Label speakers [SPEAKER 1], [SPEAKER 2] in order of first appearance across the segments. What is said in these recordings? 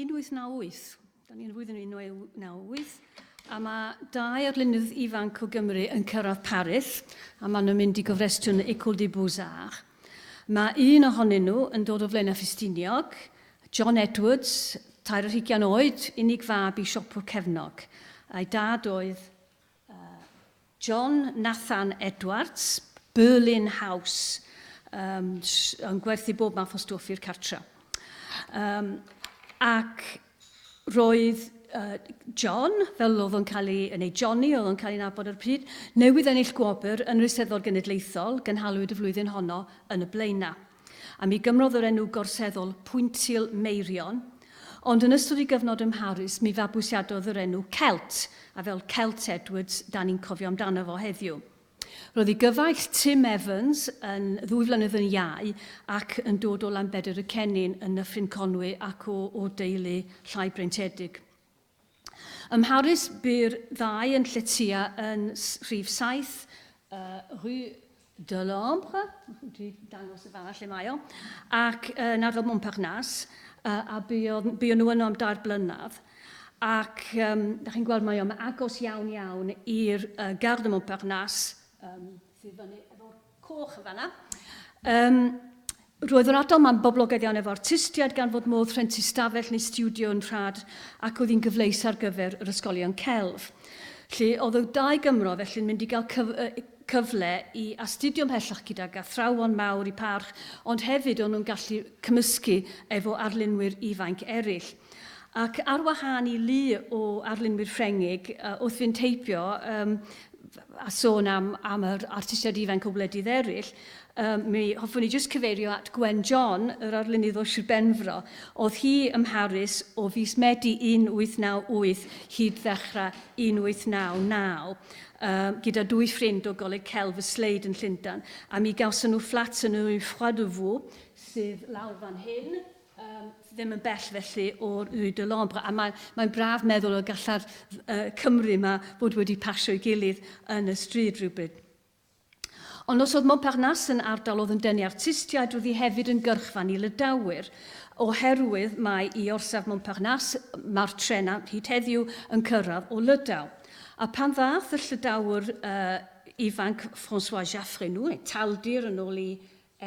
[SPEAKER 1] 1898, da ni'n flwyddyn 1898, a mae dau arlunydd ifanc o Gymru yn cyrraedd Paris, a maen nhw'n mynd i gofrestru yn y École des Beaux-Arts. Mae un ohonyn nhw yn dod o Flaenau Ffestiniog, John Edwards, 23 oed, unig fab i siopwr cefnog. A'i dad oedd John Nathan Edwards, Berlin House, um, yn gwerthu bob math o stwff i'r cartre. Um, ac roedd uh, John, fel oedd o'n cael ei, neu Johnny oedd o'n cael ei nabod ar y pryd, newydd ennill gwobr yn yr Eisteddfod Genedlaethol, gynhaliwyd y flwyddyn honno yn y Blaenau. A mi gymrodd yr enw gorseddol Pwyntil Meirion, ond yn ystod ei gyfnod ym Mharis mi fabwysiadodd yr enw Celt, a fel Celt Edwards 'da ni'n cofio amdano fo heddiw. Roedd ei gyfaill Tim Evans yn ddwy flynedd yn iau ac yn dod o Lanbedr y Cennin yn Nyffryn Conwy ac o, o deulu llai breintiedig. Ym Mharis bu'r ddau yn lletya yn rhif 7, uh, Rue de l'Ambre, dwi dangos y fanna lle mae o, ac yn ardal Montparnasse, uh, a buon, buon nhw yno am dair blynedd. Ac um, da chi'n gweld mae o'n agos iawn iawn i'r uh, Gare de Montparnasse, um, sydd fyny efo'r coch yn fanna. Um, roedd yr ardal ma'n boblogaidd iawn efo artistiaid gan fod modd rhentu stafell neu stiwdio yn rhad ac oedd hi'n gyfleus ar gyfer yr ysgolion celf. Lly oedd y dau Gymro felly'n mynd i gael cyf cyfle i astudio ymhellach gydag athrawon mawr i parch, ond hefyd o'n nhw'n gallu cymysgu efo arlunwyr ifainc eraill. Ac ar wahân i lu o arlunwyr Ffrengig, wrth fynd heibio, um, a sôn am, am yr artistiaid ifanc o wledydd eraill, um, mi hoffwn i jyst cyfeirio at Gwen John, yr arlunydd o Sir Benfro. Oedd hi ym Mharis o fis Medi 1898 hyd ddechrau 1899, um, gyda dwy ffrind o Goleg Celf y Slade yn Llundain, a mi gawson nhw fflat yn y Rue Froidevaux, sydd lawr fan hyn, Um, ddim yn bell felly o'r Rue de l'Ambre, a mae'n mae braf meddwl y galla'r uh, Cymru yma fod wedi pasio ei gilydd yn y stryd rhywbryd. Ond os oedd Montparnasse yn ardal oedd yn denu artistiaid, roedd hi hefyd yn gyrchfan i Lydawyr, oherwydd mae i orsaf Montparnasse mae'r trenau hyd heddiw yn cyrraedd o Lydaw. A pan ddaeth y Llydawr uh, ifanc François Jaffrenou, neu Taldir yn ôl i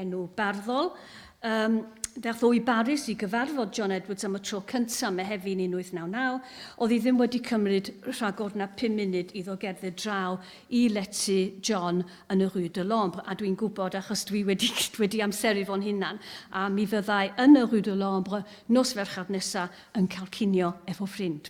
[SPEAKER 1] enw barddol. Um, ddaeth o i Baris i gyfarfod John Edwards am y tro cyntaf Mehefin 1899. Oedd hi ddim wedi cymryd rhagor na 5 munud iddo gerdded draw i lety John yn y Rue de l'Ambre, a dwi'n gwybod achos dwi wedi, wedi amseru fo'n hunan, a mi fyddai yn y Rue de l'Ambre nos Fercher nesa yn cael cinio efo ffrind.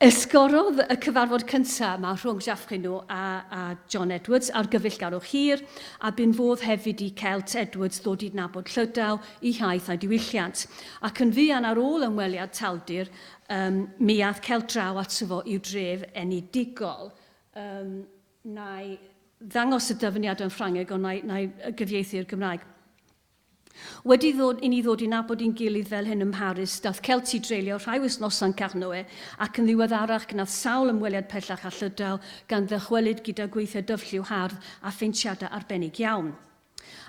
[SPEAKER 1] Esgorodd y cyfarfod cyntaf yma rhwng Jaffrino a, a John Edwards ar gyfeillgarwch hir, a bu'n fodd hefyd i Celt Edwards ddod i adnabod Llydaw, ei hiaith a'i diwylliant. Ac yn fuan ar ôl ymweliad Taldir, um, mi aeth Celt draw ato fo i'w dref enedigol. Um, na i ddangos y dyfyniad yn Ffrangeg, ond na i, na i gyfieithu i'r Gymraeg. Wedi ddod, i ni ddod i nabod ein gilydd fel hyn ym Mharis, daeth Kelty dreulio rhai wythnosau'n Carnoe ac yn ddiweddarach gwnaeth sawl ymweliad pellach â Llydaw gan ddychwelyd gyda gweithiau dyfrlliw hardd a pheintiadau arbennig iawn.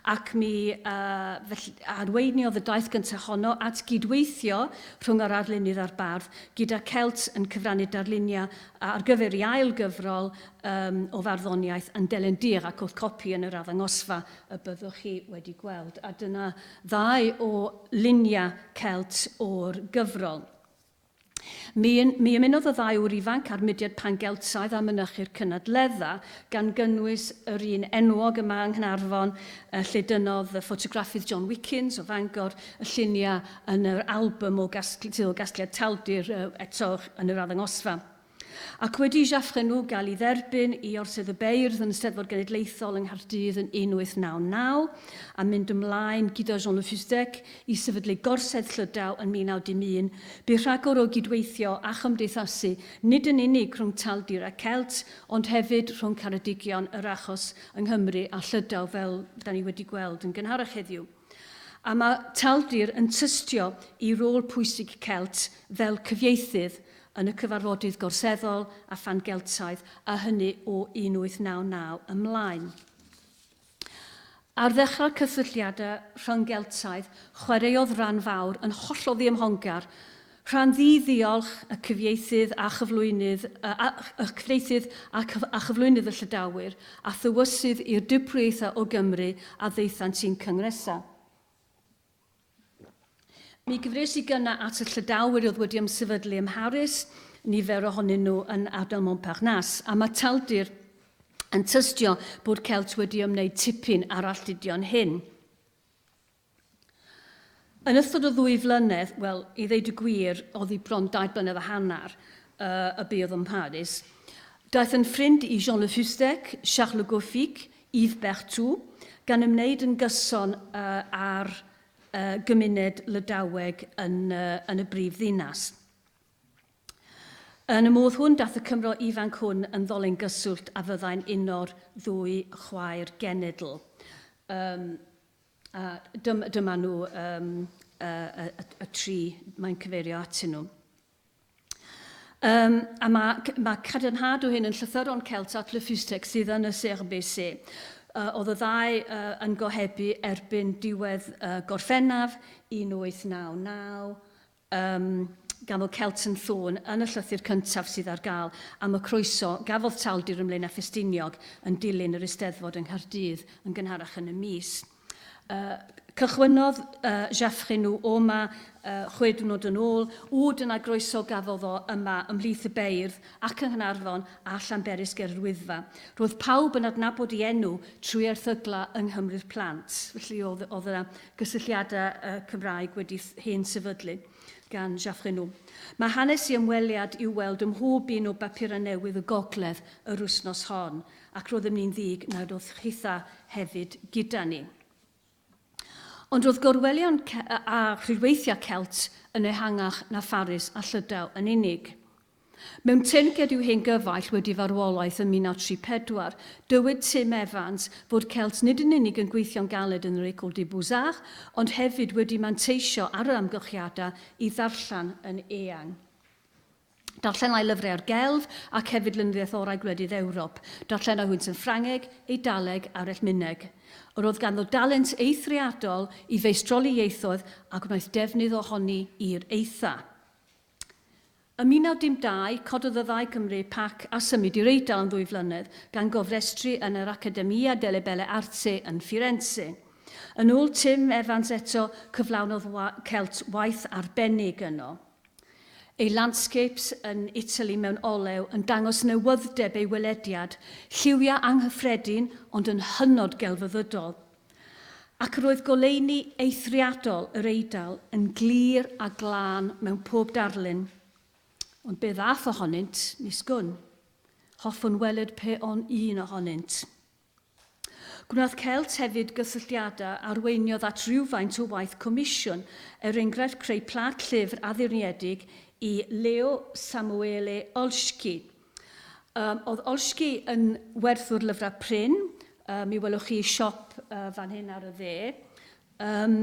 [SPEAKER 1] Ac mi uh, felly, arweiniodd y daith gyntaf honno at gydweithio rhwng yr arlunydd a'r bardd, gyda Celt yn cyfrannu darluniau ar gyfer ei ail gyfrol um, o farddoniaeth yn Delyn Dir ac oedd copi yn yr arddangosfa y byddwch chi wedi gweld, a dyna ddau o luniau Celt o'r gyfrol. Mi, mi ymunodd y ddau ŵr ifanc â'r mudiad Pan-Geltaidd a mynychu'r cynadledda, gan gynnwys yr un enwog yma yng Nghaernarfon, lle dynnodd y ffotograffydd John Wickens o Fangor y lluniau yn yr albym o gasgl, sydd o gasgliad Taldir eto yn yr arddangosfa. Ac wedi i Jaffrenou gael ei dderbyn i Orsedd y Beirdd yn y Steddfod Genedlaethol yng Nghaerdydd yn 1899, a mynd ymlaen gyda Jean Le Fustec i sefydlu Gorsedd Llydaw yn 1911, bu rhagor o gydweithio a chymdeithasu nid yn unig rhwng Taldir a Celt, ond hefyd rhwng Ceredigion, yr achos yng Nghymru a Llydaw fel da ni wedi gweld yn gynharach heddiw. A mae Taldir yn tystio i rôl pwysig Celt fel cyfieithydd yn y cyfarfodydd gorseddol a phan-Geltaidd, a hynny o 1899 ymlaen. Ar ddechrau'r cysylltiadau rhyng-Geltaidd, chwaraeodd ran fawr yn hollol ddiymhongar, rhan ddi-ddiolch y cyfieithydd a chyflwynydd, a, y cyfieithydd a, a chyflwynydd y Llydawyr, a thywysydd i'r diprwyaethau o Gymru a ddaethant i'n cyngresau. Mi gyfres i gynna at y Llydawyr oedd wedi ymsefydlu ym Mharis, nifer ohonyn nhw yn ardal Montparnasse, a mae Taldir yn tystio bod Celt wedi ymwneud tipyn â'r alltudion hyn. Yn ystod y ddwy flynedd, wel, i ddeud y gwir, oedd hi bron dair blynedd a hanner uh, y buodd ym Mharis, daeth yn ffrind i Jean Le Fustec, Charles Le Goffic, Yves Berthoud, gan ymwneud yn gyson uh, â'r uh, gymuned Lydaweg yn, uh, yn y brif ddinas. Yn y modd hwn, daeth y Cymro ifanc hwn yn ddolen gyswllt a fyddai'n uno'r ddwy chwaer genedl. Um, a dym, dyma nhw um, y, y, y, y tri mae'n cyfeirio atyn nhw. Um, a mae, mae cadarnhad o hyn yn llythyron Celt at Le Fustec sydd yn y CRBC. Oedd y ddau uh, yn gohebu erbyn diwedd uh, Gorffennaf 1899, um, gan fod Celt yn Thorn yn y llythyr cyntaf sydd ar gael am y croeso gafodd Taldir ym Mlaenau Ffestiniog yn dilyn yr Eisteddfod yng Nghaerdydd yn gynharach yn y mis. Uh, cychwynnodd uh, Geoffrey nhw o yma uh, chwe diwrnod yn ôl. O, dyna groeso gafodd o yma ymhlith y beirdd ac yng Nghaernarfon a Llanberis ger yr Wyddfa. Roedd pawb yn adnabod ei enw trwy erthygla yng Nghymru'r Plant. Felly oedd, oedd yna gysylltiadau uh, Cymraeg wedi hen sefydlu gan Geoffrey nhw. Mae hanes i ymweliad i'w weld ym mhob un o bapurau newydd y gogledd yr wythnos hon. Ac roeddem ni'n ddig nad oedd chitha hefyd gyda ni. Ond roedd gorwelion a rhwydweithiau Celt yn ehangach na Pharis a Llydaw yn unig. Mewn teyrnged i'w hen gyfaill wedi farwolaeth ym 1934, dywed Tim Evans fod Celt nid yn unig yn gweithio'n galed yn yr École des Beaux-Arts, ond hefyd wedi manteisio ar yr amgylchiadau i ddarllen yn eang. Darllenai lyfrau ar gelf ac hefyd lenyddiaeth orau gwledydd Ewrop. Darllenai hwynt yn Ffrangeg, Eidaleg a'r Ellmyneg. Yr oedd ganddo dalent eithriadol i feistroli ieithoedd a gwnaeth defnydd ohoni i'r eitha. Ym 1912, cododd y ddau Gymru pac a symud i'r Eidal am ddwy flynedd, gan gofrestru yn yr Accademia delle Belle Arti yn Firenze. Yn ôl Tim Evans eto, cyflawnodd Celt waith arbennig yno. Ei landscapes yn Italy mewn olew yn dangos newyddeb ei welediad, lliwiau anghyffredin ond yn hynod gelfyddydol. Ac roedd goleuni eithriadol yr Eidal yn glir a glân mewn pob darlun. Ond be ddath ohonynt, nis gwn. Hoffwn weled pe on un ohonynt. Gwnaeth Celt hefyd gysylltiadau a arweiniodd at rywfaint o waith comisiwn, er enghraifft creu plât llyfr addurniedig i Leo Samuele Olschki. Um, oedd Olschki yn werthwr lyfrau prin, um, mi welwch chi siop uh, fan hyn ar y dde, um,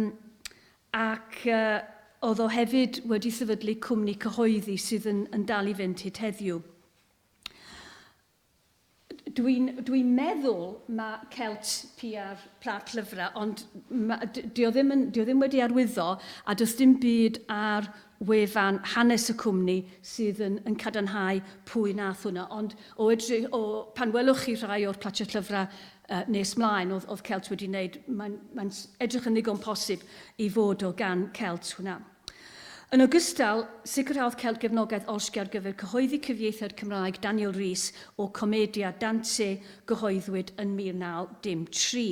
[SPEAKER 1] ac uh, oedd o hefyd wedi sefydlu cwmni cyhoeddi sydd yn, yn dal i fynd hyd heddiw. Dwi'n dwi meddwl mae Celt pia'r plât llyfrau, ond ma, di o ddim, yn, di o ddim wedi arwyddo, a does dim byd ar wefan hanes y cwmni sydd yn, yn cadarnhau pwy nath hwnna. Ond o edrych, o, pan welwch chi rhai o'r platiau llyfrau uh, nes mlaen, oedd, oedd Celt wedi wneud, mae'n mae edrych yn ddigon posib i fod o gan Celt hwnna. Yn ogystal, sicrhaodd Celt gefnogaeth Olsky ar gyfer cyhoeddi cyfieithiad Cymraeg Daniel Rhys o Commedia Dante gyhoeddwyd yn 1903.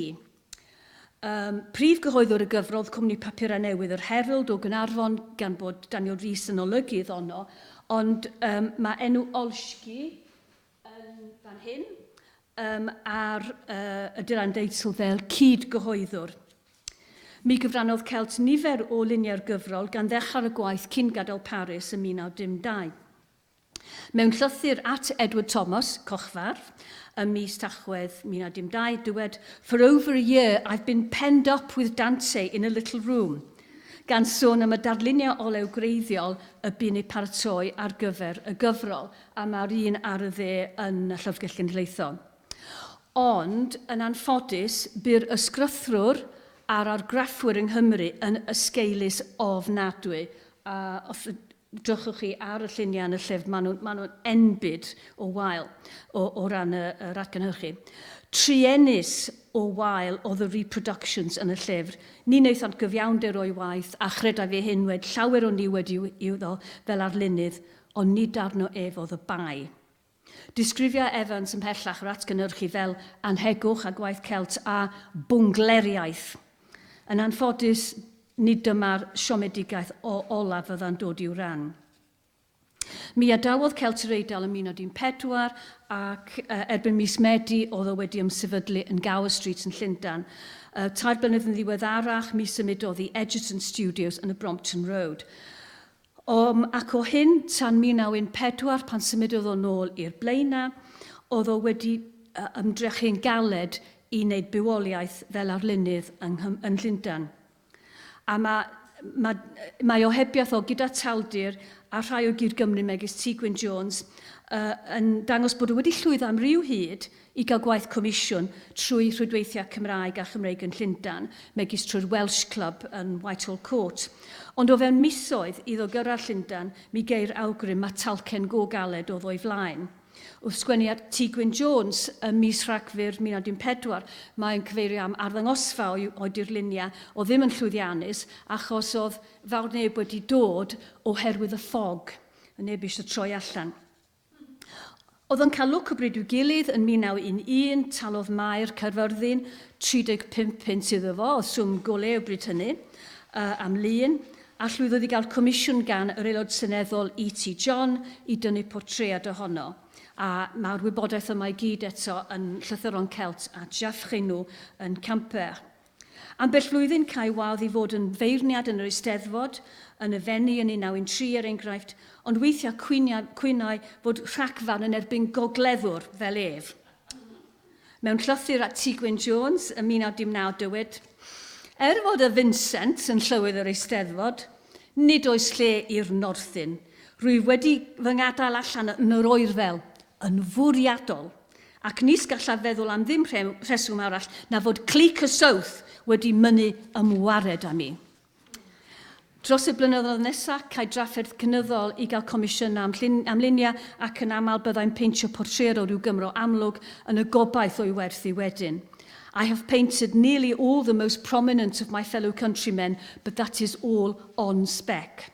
[SPEAKER 1] Um, prif gyhoeddwr y gyfrol cwmni papurau newydd yr Herald o Gaernarfon, gan bod Daniel Rhys yn olygydd ono, ond um, mae enw Olsky yn fan hyn um, ar uh, y dyran deitl fel cyd-gyhoeddwr. Mi gyfrannodd Celt nifer o luniau'r gyfrol gan ddechrau ar y gwaith cyn gadael Paris ym 1912. Mewn llythyr at Edward Thomas, Cochfardd, ym mis Tachwedd 1912, dywed, For over a year I've been penned up with Dante in a little room, gan sôn am y darluniau olew gwreiddiol y bu'n eu paratoi ar gyfer y gyfrol, a mae'r un ar y dde yn y Llyfrgell Genedlaethol. Ond, yn anffodus, bu'r ysgrythrwr a'r argraffwyr yng Nghymru yn esgeulus ofnadwy. A os drychwch chi ar y lluniau yn y llyfr, maen nhw'n ma nhw enbyd o wael o, o ran y, yr atgynhyrchu. Truenus o wael oedd y reproductions yn y llyfr. Ni wnaethant gyfiawnder o'i waith, a chredaf ei hyn wed llawer o niwed iddo fel arlunydd, ond nid arno ef oedd y bai. Disgrifia Evans ymhellach yr atgynhyrchu fel annhegwch a gwaith celt a bwngleriaeth. Yn anffodus, nid dyma'r siomedigaeth o olaf fydda'n dod i'w ran. Mi adawodd Celt yr Eidal ym 1914 ac erbyn mis Medi oedd o wedi ymsefydlu yn Gower Street yn Llundain. Tair blynedd yn ddiweddarach mi symudodd i Egerton Studios yn y Brompton Road. Om, ac o hyn tan 1914 pan symudodd o nôl i'r Blaenau, oedd o wedi ymdrechu'n galed i wneud bywoliaeth fel arlunydd yng, yn Llundain. A mae, mae, mae ohebiaeth o gyda Taldir a rhai o gyd Gymru megis T Gwyn Jones uh, yn dangos bod o wedi llwyddo am ryw hyd i gael gwaith comisiwn trwy rhwydweithiau Cymraeg a Chymreig yn Llundain, megis trwy'r Welsh Club yn Whitehall Court. Ond o fewn misoedd iddo gyrraedd Llundain, mi geir awgrym ma talcen go galed oedd o'i flaen. Wrth sgwennu at T Gwyn Jones ym mis Rhagfyr 1914, mae'n cyfeirio am arddangosfa o'i, o'i dirluniau oedd ddim yn llwyddiannus achos oedd fawr neb wedi dod oherwydd y ffog. Neb eisiau troi allan. Oedd o'n cael lwc o bryd i'w gilydd yn 1911, talodd Maer Caerfyrddin 35 punt iddo fo, oedd swm go lew bryd hynny, uh, am lun, a llwyddodd i gael comisiwn gan yr Aelod Seneddol E.T. John i dynnu portread ohono. A mae'r wybodaeth yma i gyd eto yn llythyron Celt a Jaffrinoux yn Quimper. Ambell flwyddyn cae wadd i fod yn feirniad yn yr Eisteddfod, yn y Fenni yn 1913 er enghraifft, ond weithiau cwyniau, cwynai fod rhagfarn yn erbyn gogleddwr fel ef. Mewn llythyr at T Gwyn Jones ym 1919 dywed, Er fod y Vincent yn llywydd yr Eisteddfod, nid oes lle i'r Northyn. Rwyf wedi fy ngadael allan yn yr oerfel, yn fwriadol. Ac nis gallaf feddwl am ddim rheswm arall na fod clic y South wedi mynnu ymwared â mi. Dros y blynyddoedd nesaf, cae drafferth cynyddol i gael comisiynau am, llun, am luniau ac yn aml byddai'n peintio portread o ryw Gymro amlwg yn y gobaith o'i werthu wedyn. I have painted nearly all the most prominent of my fellow countrymen, but that is all on spec.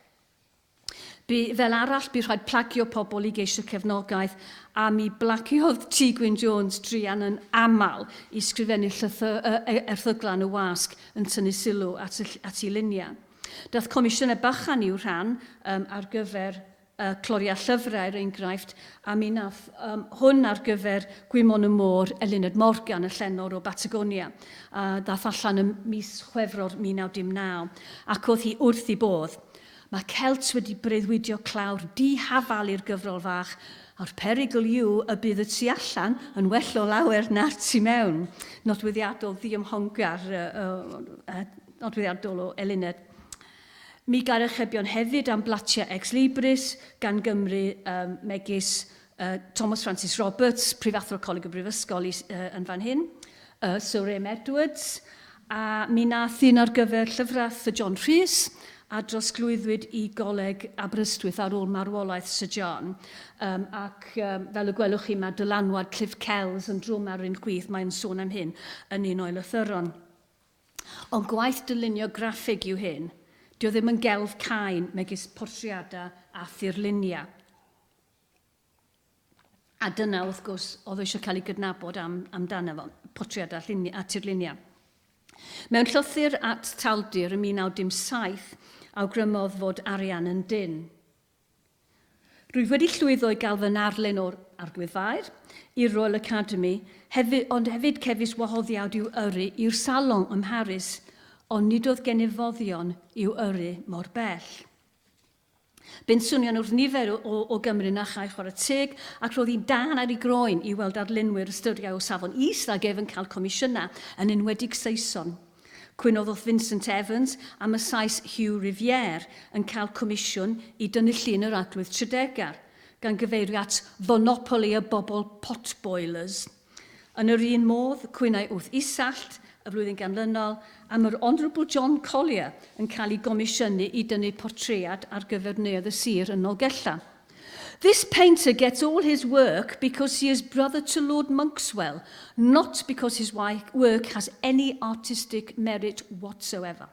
[SPEAKER 1] Bu, fel arall, bu rhaid plagio pobl i geisio cefnogaeth, a mi blagiodd T Gwyn Jones druan yn aml i sgrifennu llythy, uh, erthyglau yn y wasg yn tynnu sylw at, y, at ei luniau. Daeth comisiynau bychan i'w rhan um, ar gyfer uh, cloriau llyfrau, er enghraifft, a mi nath um, hwn ar gyfer Gwymon y Môr, Eluned Morgan, y llenor o Batagonia, a ddath allan ym mis Chwefror 1919, ac oedd hi wrth ei bodd. Mae Celt wedi breuddwydio clawr dihafal i'r gyfrol fach, a'r perygl yw y bydd y tu allan yn well o lawer na'r tu mewn. Nodweddiadol ddiymhongar, uh, uh, nodweddiadol o Eluned. Mi gair archebion hefyd am blatiau ex libris gan Gymru um, megis uh, Thomas Francis Roberts, Prifathro Coleg y Brifysgol i, uh, yn fan hyn, uh, Sir Graham Edwards, a mi nath un ar gyfer llyfrau Sir John Rhys, a drosglwyddwyd i Goleg Aberystwyth ar ôl marwolaeth Sir John. Um, ac um, fel y gwelwch chi, mae dylanwad Cliff Kells yn drwm ar un chwith, mae'n sôn am hyn yn un o'i lythyron. Ond gwaith dylunio graffig yw hyn. Dio ddim yn gelf cain megis portreadau a thirluniau. A dyna, wrth gwrs, oedd eisiau cael ei gydnabod am, amdano fo, portread a, lluniau, a tirluniau. Mewn llythyr at Taldir ym 1917, awgrymodd fod arian yn dynn. Rwyf wedi llwyddo i gael fy narlun o'r Arglwydd Faer i'r Royal Academy, hefyd, ond hefyd cefis wahoddiad i'w yrru i'r Salon ym Mharis, ond nid oedd gennyf foddion i'w yrru mor bell. Bu'n swnio'n wrth nifer o, o, o Gymru na chai chwarae teg, ac roedd hi'n dân ar ei groen i weld arlunwyr ystyriau o safon is nag ef yn cael comisiynau, yn enwedig Saeson. Cwynodd wrth Vincent Evans am y Sais Hugh Riviere yn cael comisiwn i dynnu llun yr Arglwydd Tredegar, gan gyfeirio at fonopoli y bobl potboilers. Yn yr un modd, cwynai wrth Isallt y flwyddyn ganlynol am yr Honourable John Collier yn cael ei gomisiynu i dynnu portread ar gyfer neuadd y sir yn Nolgellau. This painter gets all his work because he is brother to Lord Monkswell, not because his work has any artistic merit whatsoever.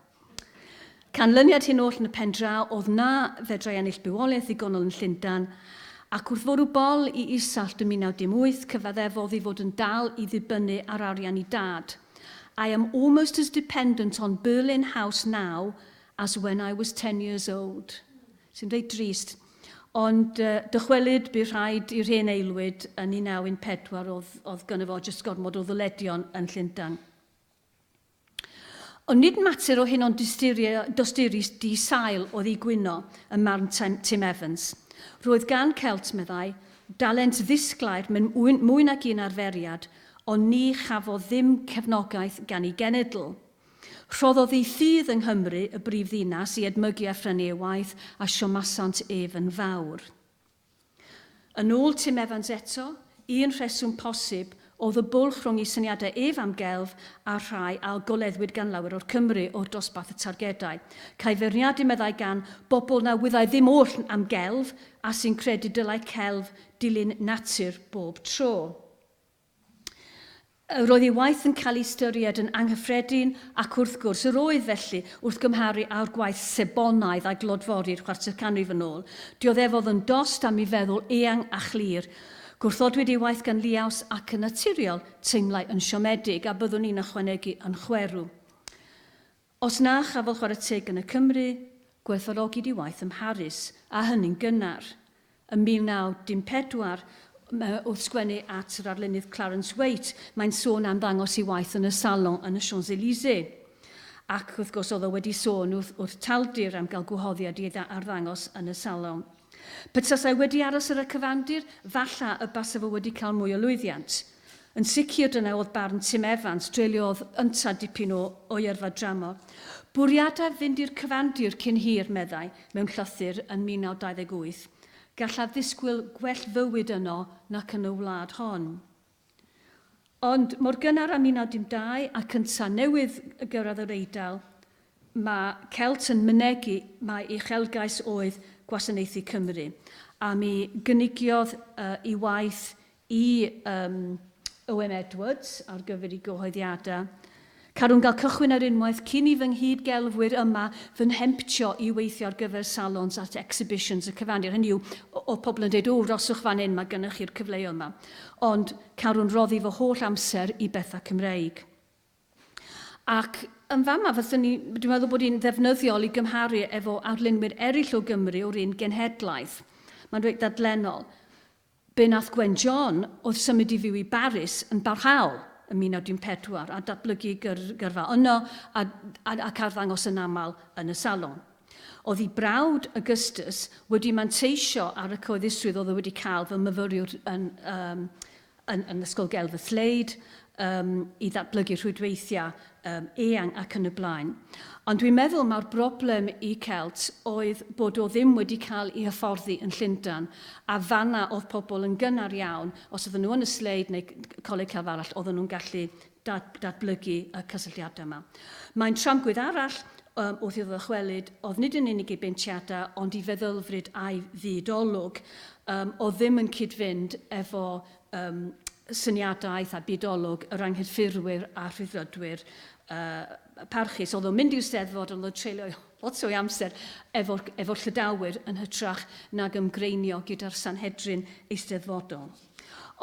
[SPEAKER 1] Canlyniad hyn oll yn y pen draw oedd na fedrai ennill bywoliaeth ddigonol yn Llundain, ac wrth fwrw bol i Isallt yn 1918, cyfaddefodd ei fod yn dal i ddibynnu ar arian ei dad. I am almost as dependent on Berlin House now as when I was 10 years old. Sy'n reit drist. Ond uh, dychwelyd bu rhaid i'r hen aelwyd yn 1914 oedd, oedd gynno fo jyst gormod o ddyledion yn Llundain. Ond nid mater o hyn ond dosturi di-sail oedd ei gwyno ym marn Tim Evans. Roedd gan Celt, meddai, dalent ddisglair mewn mwy nag un arferiad, ond ni chafodd ddim cefnogaeth gan ei genedl. Rhoddodd ei ffydd yng Nghymru, y brif ddinas, i edmygu a phrynu ei waith, a siomasant ef yn fawr. Yn ôl Tim Evans eto, un rheswm posib oedd y bwlch rhwng ei syniadau ef am gelf a'r rhai a goleddwyd gan lawer o'r Cymry o'r dosbarth y targedau. Câi feirniadu, meddai, gan bobl na wyddai ddim oll am gelf a sy'n credu dylai celf dilyn natur bob tro. Roedd ei waith yn cael ei ystyried yn anghyffredin ac wrth gwrs yr oedd felly wrth gymharu â'r gwaith sebonaidd a glodfori'r chwarter canrif yn ôl. Dioddefodd yn dost am ei feddwl eang a chlir. Gwrthodwyd ei waith gan liaws ac yn naturiol teimlai yn siomedig a byddwn i'n ychwanegu yn chwerw. Os na chafodd chwarae teg yn y Cymry, gwerthfawrogid ei waith ym Mharis, a hynny'n gynnar. Ym 1914, wrth sgwennu at yr arlunydd Clarence Waite, mae'n sôn am ddangos ei waith yn y Salon yn y Champs-Élysées. Ac wrth gwrs oedd o wedi sôn wrth, wrth Taldir am gael gwahoddiad i arddangos yn y Salon. Petasai wedi aros ar y cyfandir, falla y basa fo wedi cael mwy o lwyddiant. Yn sicr dyna oedd barn Tim Evans, dreuliodd ynta dipyn o o'i yrfa dramor. Bwriadaf fynd i'r cyfandir cyn hir, meddai, mewn llythyr yn 1928. Gallaf ddisgwyl gwell fywyd yno nac yn y wlad hon. Ond mor gynnar â 1912 ac ynta newydd gyrraedd yr Eidal, mae Celt yn mynegi mai uchelgais oedd gwasanaethu Cymru, a mi gynigiodd uh, ei waith i um, Owen Edwards ar gyfer ei gyhoeddiadau. Carwn gael cychwyn ar unwaith cyn i fy nghyd-gelfwyr yma fy nhemptio i weithio ar gyfer salons at exhibitions y cyfandir. Hynny yw, oedd pobl yn dweud, o, roswch fan hyn, mae gennych chi'r cyfleoedd yma. Ond carwn roddi fy holl amser i bethau Cymreig. Ac yn fama, fyswn ni, dwi'n meddwl bod hi'n ddefnyddiol i gymharu efo arlunwyr eraill o Gymru o'r un genhedlaeth. Mae'n reit ddadlennol. Be nath Gwen John oedd symud i fyw i Baris yn barhaol yn 1914 a datblygu gyr, gyrfa yno a, a, ac arddangos yn aml yn y salon. Oedd ei brawd Augustus wedi manteisio ar y cyhoeddusrwydd oedd o wedi cael fel myfyriwr yn, um, yn, yn Ysgol Gelf y Slade, um, i ddatblygu rhwydweithiau um, eang ac yn y blaen. Ond dwi'n meddwl mai'r broblem i Celt oedd bod o ddim wedi cael ei hyfforddi yn Llundain, a fanna oedd pobl yn gynnar iawn, os oedden nhw yn y Slade neu Coleg Celf arall, oedden nhw'n gallu dat datblygu y cysylltiadau yma. Mae'n tramgwydd arall um, wrth iddo ddychwelyd oedd nid yn unig ei beintiadau, ond i feddylfryd a'i fyd olwg, um, oedd ddim yn cyd-fynd efo um, syniadaeth a byd-olwg yr anghydffurfwyr a rhyddfrydwyr uh, parchus. Oedd o'n mynd i'w steddfod, ond oedd treulio lot o'i amser efo'r efo Llydawyr yn hytrach nag ymgreinio gyda'r Sanhedrin eisteddfodol.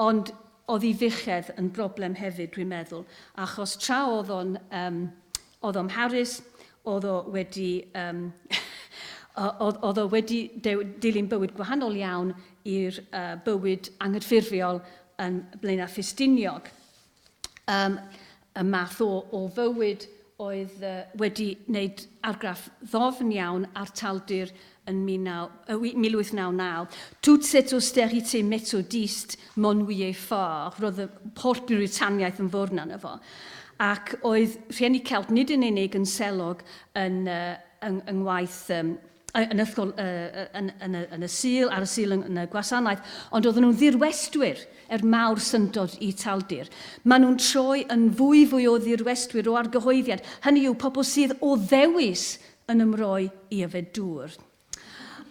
[SPEAKER 1] Ond oedd ei fuchedd yn broblem hefyd, dwi'n meddwl, achos tra oedd o'n um, oedd o'n Mharis, oedd o wedi, um, oedd, oedd o wedi dilyn bywyd gwahanol iawn i'r uh, bywyd anghydffurfiol yn Blaenau Ffestiniog. Um, y math o, o fywyd oedd uh, wedi wneud argraff ddofn iawn ar taldir yn 1899. Toute cette austérité méthodiste m'ennuyait fort. Roedd y holl Buriutaniaeth yn fwrn arno fo. Ac oedd rhieni Celt nid yn unig yn selog yn, uh, yng, yng ngwaith um, yn, ysgol, uh, yn, yn, y, yn y Sul, ar y Sul yn, yn y gwasanaeth, ond oedden nhw'n ddirwestwyr er mawr syndod i Taldir. Maen nhw'n troi yn fwy fwy o ddirwestwyr o argyhoeddiad, hynny yw pobl sydd o ddewis yn ymroi i yfed dŵr.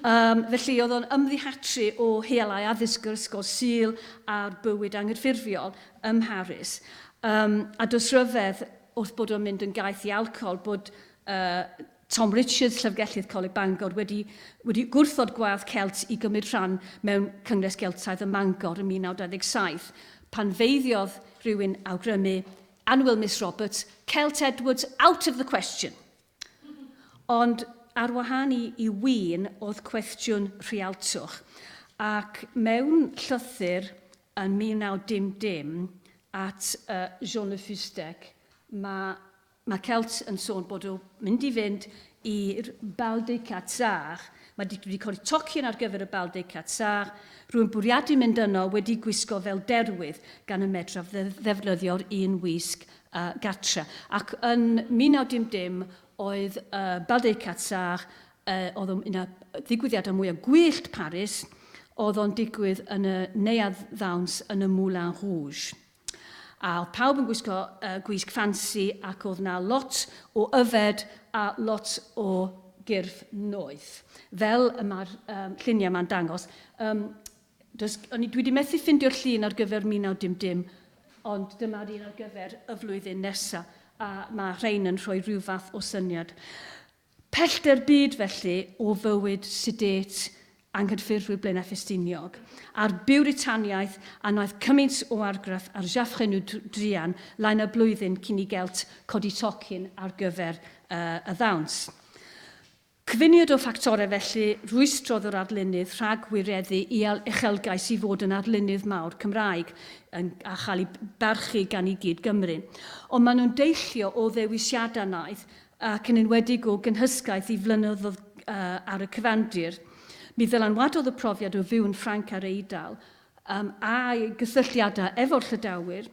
[SPEAKER 1] Um, felly oedd o'n ymddihatru o healau addysg yr ysgol Sul a'r bywyd anghydffurfiol ym Mharis. Um, a does rhyfedd wrth bod o'n mynd yn gaeth i alcohol bod uh, Tom Richards, llyfrgellydd Coleg Bangor, wedi, wedi gwrthod gwadd Celt i gymryd rhan mewn Cyngres Geltaidd ym Mangor yn 1927, pan feiddiodd rhywun awgrymu, Annwyl Miss Roberts, Celt Edwards out of the question. Ond ar wahân i, i win oedd cwestiwn rhialtwch, ac mewn llythyr yn 1910 at uh, Jean Le Fustec, mae Mae Celt yn sôn bod o mynd i fynd i'r Bal des Quatre Arts. Mae wedi, wedi codi tocyn ar gyfer y Bal des Quatre Arts. Rwy'n bwriadu mynd yno wedi gwisgo fel derwydd gan y medraf ddefnyddio'r un wisg uh, gatre. Ac yn 1910 oedd uh, Bal des Quatre Arts, uh, oedd o'n un o ddigwyddiadau mwyaf gwyllt Paris, oedd o'n digwydd yn y neuadd ddawns yn y Moulin Rouge. A oedd pawb yn gwisgo uh, gwisg ffansi ac oedd na lot o yfed a lot o gyrff noeth. Fel y mae'r um, lluniau yma'n dangos. Um, does, o'n i, dwi wedi methu ffindio'r llun ar gyfer 1910, ond dyma'r un ar gyfer y flwyddyn nesaf, a mae rhain yn rhoi rhyw fath o syniad. Pellter byd, felly, o fywyd sedate anghydffurfwyr Blaenau Ffestiniog, a'r Biwritaniaeth a wnaeth cymaint o argraff ar Jaffrennou druan lai na blwyddyn cyn i Gelt codi tocyn ar gyfer y ddawns. Cyfuniad o ffactorau felly rwystrodd yr arlunydd rhag wireddu i uchelgais i fod yn arlunydd mawr Cymraeg yn, a chael ei barchu gan ei gyd-Gymry. Ond maen nhw'n deillio o ddewisiadau wnaeth ac yn enwedig o gynhysgaeth i flynyddoedd ar y cyfandir. Mi ddylanwadodd y profiad o fyw yn Ffrainc a'r Eidal, um, a'i gysylltiadau efo'r Llydawyr,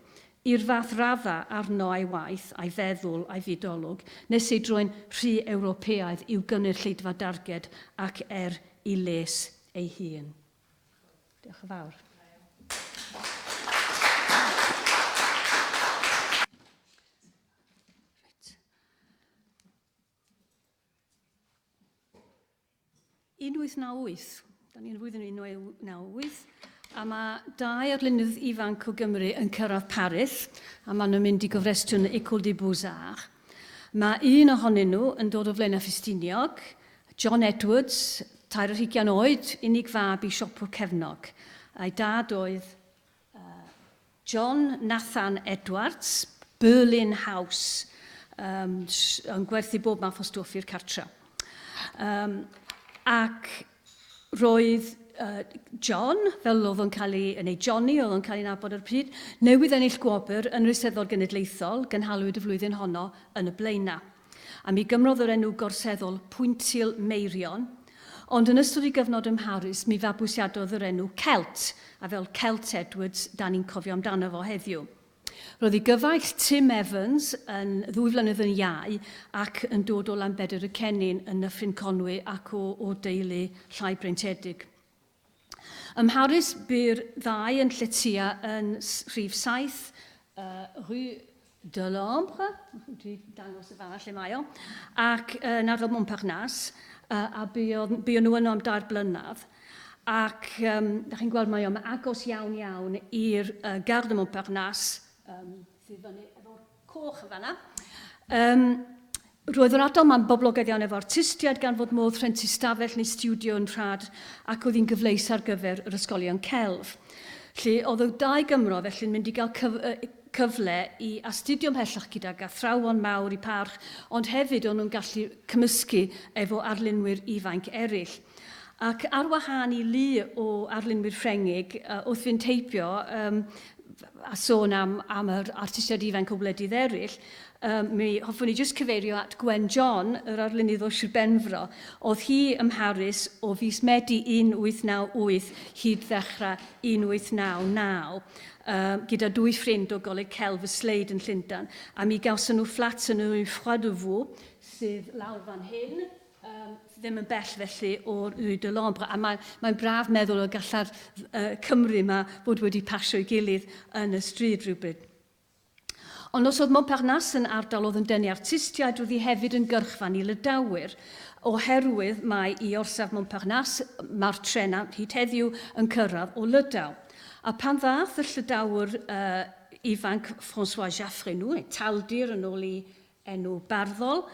[SPEAKER 1] i'r fath radda arno a'i waith, a'i feddwl, a'i fyd-olwg, nes ei droi'n rhy Ewropeaidd i'w gynulleidfa darged ac er i les ei hun. Diolch yn fawr. Reit. 1898, da ni'n flwyddyn 1898, a mae dau arlunydd ifanc o Gymru yn cyrraedd Paris, a maen nhw'n mynd i gofrestru yn y École des Beaux-Arts. Mae un ohonyn nhw yn dod o Flaenau Ffestiniog, John Edwards, 23 oed, unig fab i siopwr cefnog. A'i dad oedd John Nathan Edwards, Berlin House, um, yn gwerthu bob math o stwff i'r cartra. Um, ac roedd uh, John, fel oedd o'n cael ei, neu Johnny oedd o'n cael ei nabod ar y pryd, newydd ennill gwobr yn yr Eisteddfod Genedlaethol, gynhaliwyd y flwyddyn honno yn y Blaenau. A mi gymrodd yr enw gorseddol Pwyntil Meirion, ond yn ystod ei gyfnod ym Mharis mi fabwysiadodd yr enw Celt, a fel Celt Edwards da ni'n cofio amdano fo heddiw. Roedd ei gyfaill Tim Evans yn ddwy flynedd yn iau ac yn dod o Lanbedr y Cennin yn Nyffryn Conwy ac o, o deulu llai breintiedig. Ym Mharis bu'r ddau yn lletya yn rhif 7, uh, Rue de l'Ambre, dwi dangos y fanna lle mae o, ac yn ardal Montparnasse, uh, a buon, buon nhw yno am dair blynedd. Ac um, da chi'n gweld mae o'n agos iawn iawn i'r uh, Gare de Montparnasse, um, sydd fyny efo'r coch yn fanna. Um, roedd yr ardal ma'n boblogaidd iawn efo artistiaid gan fod modd rhentu stafell neu stiwdio yn rhad ac oedd hi'n gyfleus ar gyfer yr ysgolion celf. Lle oedd y dau Gymro felly'n mynd i gael cyf cyfle i astudio ymhellach gydag athrawon mawr i parch, ond hefyd o'n nhw'n gallu cymysgu efo arlunwyr ifainc eraill. Ac ar wahân i lu o arlunwyr Ffrengig, uh, wrth fynd heibio um, a sôn am, am yr artistiaid ifanc o wledydd eraill, um, mi hoffwn i jyst cyfeirio at Gwen John, yr arlunydd o Sir Benfro. Oedd hi ym Mharis o fis Medi 1898 hyd ddechrau 1899, um, gyda dwy ffrind o Goleg Celf y Slade yn Llundain. A mi gawson nhw fflat yn y Rue Froidevaux, sydd lawr fan hyn. Um, ddim yn bell felly o'r Rue de L'Ombre, a mae'n mae braf meddwl y galla'r Cymru yma fod wedi pasio'i gilydd yn y stryd rhywbryd. Ond os oedd Montparnasse yn ardal oedd yn denu artistiaid, roedd hi hefyd yn gyrchfan i Lydawyr, oherwydd mai i orsaf Montparnasse mae'r trenau hyd heddiw yn cyrraedd o Lydaw. A pan ddaeth y Llydawr uh, ifanc François Jaffrenou, neu Taldir yn ôl i enw barddol.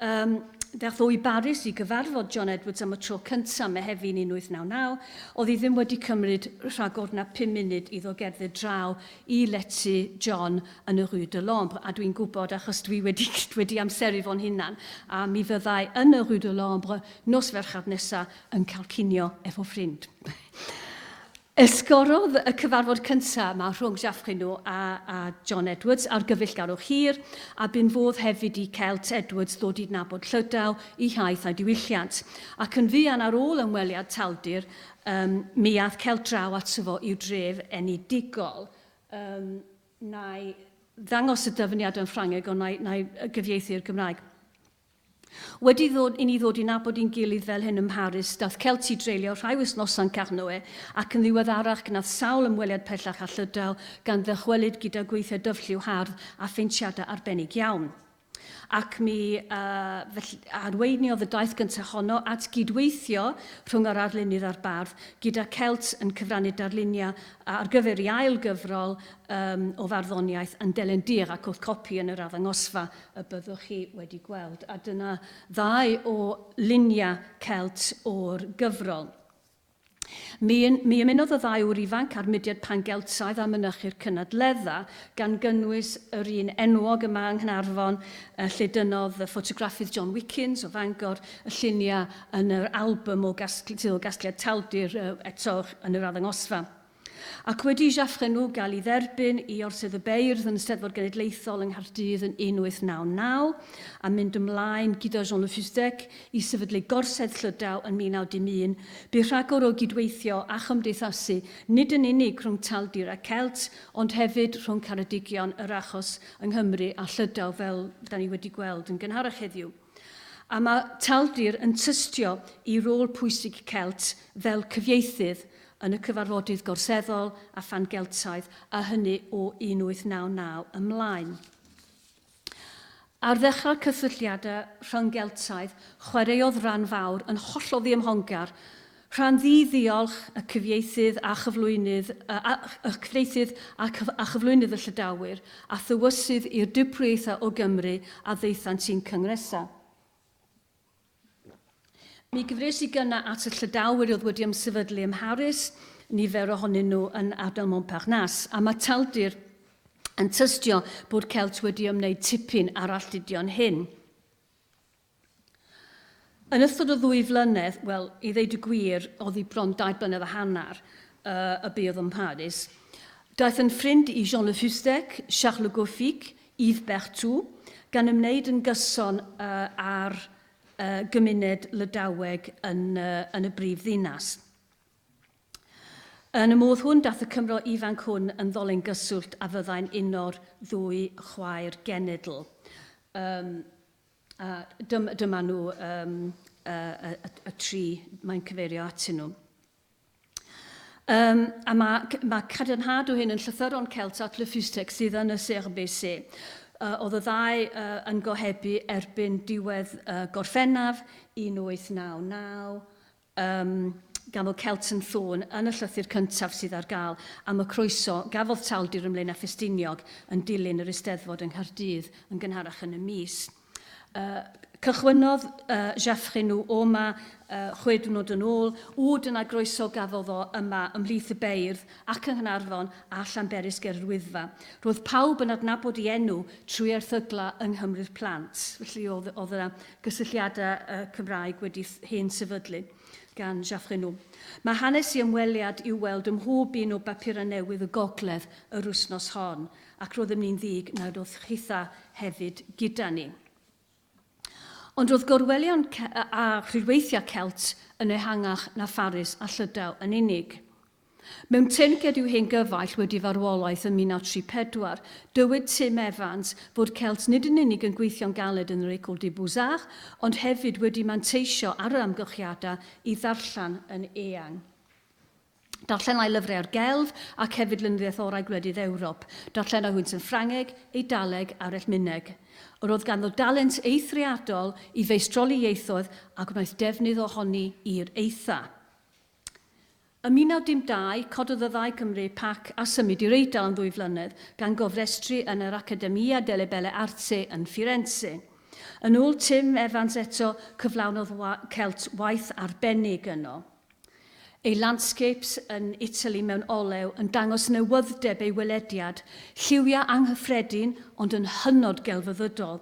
[SPEAKER 1] Um, Ddaeth o i Baris i gyfarfod John Edwards am y tro cyntaf Mehefin 1899. Oedd hi ddim wedi cymryd rhagor na 5 munud iddo gerdded draw i lety John yn y Rue de L'Ombre, a dwi'n gwybod achos dwi wedi, wedi amseru fo'n hunan, a mi fyddai yn y Rue de L'Ombre nos Fercher nesa yn cael cinio efo ffrind. Esgorodd y cyfarfod cyntaf yma rhwng Jaffrino a, a John Edwards ar gyfeillgarwch hir, a bu'n fodd hefyd i Celt Edwards ddod i nabod Llydaw, i hiaith a'i diwylliant. Ac yn fuan ar ôl ymweliad Taldir, um, mi ath Celt draw ato fo i'w dref enedigol. Um, na i ddangos y dyfyniad yn Ffrangeg, ond na i, na i gyfieithu i'r Gymraeg. Wedi ddod, i ni ddod i nabod ein gilydd fel hyn ym Mharis, daeth Kelty dreulio rhai wythnosau'n Carnoe ac yn ddiweddarach gwnaeth sawl ymweliad pellach â Llydaw gan ddychwelyd gyda gweithiau dyfrlliw hardd a pheintiadau arbennig iawn. Ac mi uh, felly, arweiniodd y daith gyntaf honno at gydweithio rhwng yr arlunydd a'r bardd, gyda Celt yn cyfrannu darluniau ar gyfer ei ail gyfrol um, o farddoniaeth yn Delen Dir ac wrth copi yn yr arddangosfa y byddwch chi wedi gweld, a dyna ddau o luniau Celt o'r gyfrol. Mi, mi ymunodd y ddau ŵr ifanc â'r mudiad Pan-Geltaidd a mynychu'r cynadledda, gan gynnwys yr un enwog yma yng Nghaernarfon, lle dynnodd y ffotograffydd John Wickens o Fangor y lluniau yn yr albym o gasgl, sydd o gasgliad Taldir eto yn yr arddangosfa. Ac wedi i Jaffrenou gael ei dderbyn i Orsedd y Beirdd yn y Steddfod Genedlaethol yng Nghaerdydd yn 1899, a mynd ymlaen gyda Jean Le Fustec i sefydlu Gorsedd Llydaw yn 1911, bu rhagor o gydweithio a chymdeithasu nid yn unig rhwng Taldir a Celt, ond hefyd rhwng Ceredigion, yr achos yng Nghymru a Llydaw fel da ni wedi gweld yn gynharach heddiw. A mae Taldir yn tystio i rôl pwysig Celt fel cyfieithydd yn y cyfarfodydd gorseddol a phan-Geltaidd, a hynny o 1899 ymlaen. Ar ddechrau'r cysylltiadau rhyng-Geltaidd, chwaraeodd ran fawr yn hollol ddiymhongar, rhan ddi-ddiolch y cyfieithydd a chyflwynydd, a, y cyfieithydd a, a chyflwynydd y Llydawyr, a thywysydd i'r diprwyaethau o Gymru a ddaethant i'n cyngresau. Mi gyfres i gynna at y Llydawr oedd wedi ymsefydlu ym Mharis, nifer ohonyn nhw yn ardal Montparnasse, a mae Taldir yn tystio bod Celt wedi ymwneud tipyn â'r alltudion hyn. Yn ystod y ddwy flynedd, wel, i ddeud y gwir, oedd hi bron dau blynedd a hanner uh, y buodd ym Mharis, daeth yn ffrind i Jean Le Fustec, Charles Le Goffic, Yves Berthoud, gan ymwneud yn gyson uh, â'r uh, gymuned Lydaweg yn, uh, yn y brif ddinas. Yn y modd hwn, dath y Cymro ifanc hwn yn ddolen gyswllt a fyddai'n uno'r ddwy chwaer genedl. Um, a dyma, dyma nhw um, y, y, y, y tri mae'n cyfeirio atyn nhw. Um, a mae, mae cadarnhad o hyn yn llythyron Celt at Le Fustec sydd yn y CRBC. Uh, oedd y ddau uh, yn gohebu erbyn diwedd uh, Gorffennaf 1899, um, gan fod Celt yn sôn yn y llythyr cyntaf sydd ar gael am y croeso gafodd Taldir ym Mlaenau Ffestiniog yn dilyn yr Eisteddfod yng Nghaerdydd yn gynharach yn y mis. Uh, cychwynnodd uh, Geoffrey nhw o yma uh, chwe diwrnod yn ôl. O, dyna groeso gafodd o yma ymhlith y beirdd ac yng Nghaernarfon a Llanberis ger yr Wyddfa. Roedd pawb yn adnabod ei enw trwy erthyglau yng Nghymru'r Plant. Felly oedd, oedd yna gysylltiadau uh, Cymraeg wedi hen sefydlu gan Geoffrey nhw. Mae hanes i ymweliad i'w weld ym mhob un o bapurau newydd y Gogledd yr wythnos hon. Ac roeddem ni'n ddig nad oedd chitha hefyd gyda ni. Ond roedd gorwelion a rhwydweithiau Celt yn ehangach na Pharis a Llydaw yn unig. Mewn teyrnged i'w hen gyfaill wedi farwolaeth ym 1934, dywed Tim Evans fod Celt nid yn unig yn gweithio'n galed yn yr École des Beaux-Arts, ond hefyd wedi manteisio ar yr amgylchiadau i ddarllen yn eang. Darllenai lyfrau ar gelf ac hefyd lenyddiaeth orau gwledydd Ewrop. Darllenai hwynt yn Ffrangeg, Eidaleg a'r Ellmyneg. Yr oedd ganddo dalent eithriadol i feistroli ieithoedd a gwnaeth defnydd ohoni i'r eitha. Ym 1912, cododd y ddau Cymru pac a symud i'r Eidal am ddwy flynedd, gan gofrestru yn yr Accademia delle Belle Arti yn Firenze. Yn ôl Tim Evans eto, cyflawnodd Celt waith arbennig yno. Ei landscapes yn Italy mewn olew yn dangos newyddeb ei welediad, lliwiau anghyffredin ond yn hynod gelfyddydol.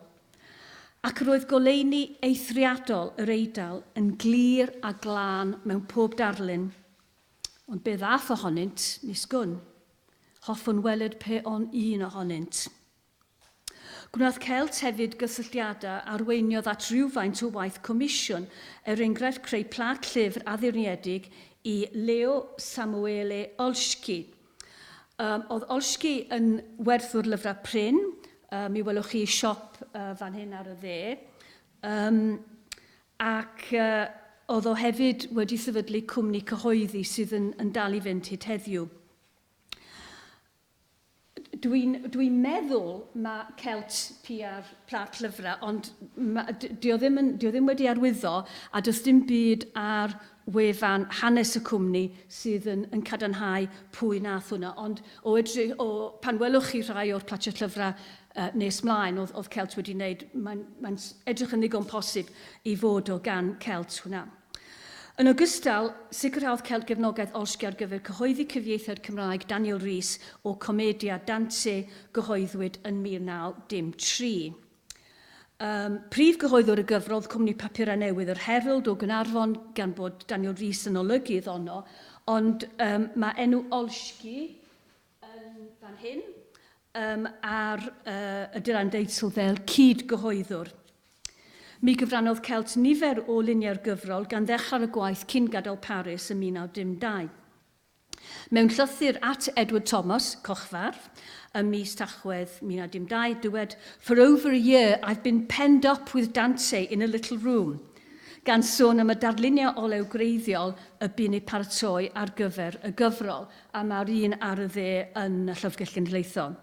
[SPEAKER 1] Ac roedd goleuni eithriadol yr Eidal yn glir a glân mewn pob darlun. Ond be ddath ohonynt, nis gwn. Hoffwn weled pe on un ohonynt. Gwnaeth Celt hefyd gysylltiadau a arweiniodd at rywfaint o waith comisiwn, er enghraifft creu plât llyfr addurniedig i Leo Samuele Olschki. Um, oedd Olschki yn werthwr lyfrau prin, mi welwch chi siop uh, fan hyn ar y dde. Um, ac uh, oedd o hefyd wedi sefydlu cwmni cyhoeddi sydd yn, yn dal i fynd hyd heddiw. Dwi'n dwi meddwl mae Celt PR plat llyfrau, ond ma, di o ddim, yn, di o ddim wedi arwyddo a does dim byd ar wefan hanes y cwmni sydd yn, yn cadarnhau pwy nath hwnna. Ond o edrych, o, pan welwch chi rhai o'r platiau llyfrau uh, nes mlaen oedd, oedd Celt wedi wneud, mae'n mae edrych yn ddigon posib i fod o gan Celt hwnna. Yn ogystal, sicrhaodd Celt gefnogaeth Olsgi ar gyfer cyhoeddi cyfieithiad Cymraeg Daniel Rhys o Commedia Dante gyhoeddwyd yn 1903. Um, prif gyhoeddwr y gyfrol, cwmni papurau newydd yr Herald o Gynarfon, gan bod Daniel Rhys yn olygydd ono, ond um, mae enw Olsgi yn fan hyn um, ar uh, y dylan deitl fel cyd-gyhoeddwr. Mi gyfrannodd Celt nifer o luniau'r gyfrol gan ddechrau y gwaith cyn gadael Paris ym 1912. Mewn llythyr at Edward Thomas, Cochfarf, ym mis Tachwedd 1912, dywed, For over a year I've been penned up with Dante in a little room, gan sôn am y darluniau olew gwreiddiol y bu'n eu paratoi ar gyfer y gyfrol, a mae'r un ar y dde yn y Llyfrgell Genedlaethol.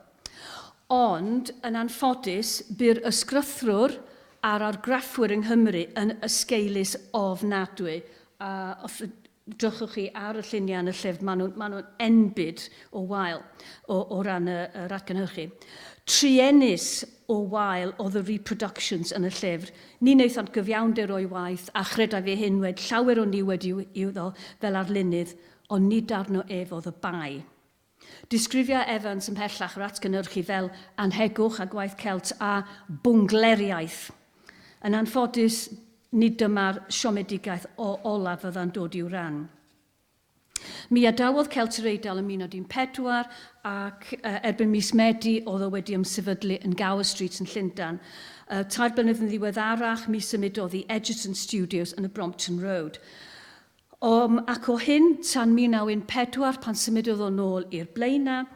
[SPEAKER 1] Ond, yn anffodus, bu'r ysgrythrwr a'r argraffwyr yng Nghymru yn ysgeulus ofnadwy, a os drychwch chi ar y lluniau yn y llyfr, maen nhw'n ma nhw enbyd o wael o, o ran y, yr atgynhyrchu. Truenus o wael oedd y reproductions yn y llyfr. Ni wnaethant gyfiawnder o'i waith, a chredai fi hyn wedi llawer o niwed iddo fel arlunydd, ond nid arno ef oedd y bai. Disgrifia Evans ymhellach yr atgynhyrchu fel anhegwch a gwaith Celt a bwngleriaeth. Yn anffodus, nid dyma'r siomedigaeth o olaf fydda'n dod i'w ran. Mi adawodd Celt yr Eidal ym 1914 ac uh, erbyn mis Medi oedd o wedi ymsefydlu yn Gower Street yn Llundain. Uh, tair blynedd yn ddiweddarach, mi symudodd i Egerton Studios yn y Brompton Road. Um, ac o hyn tan 1914 pan symudodd o nôl i'r Blaenau,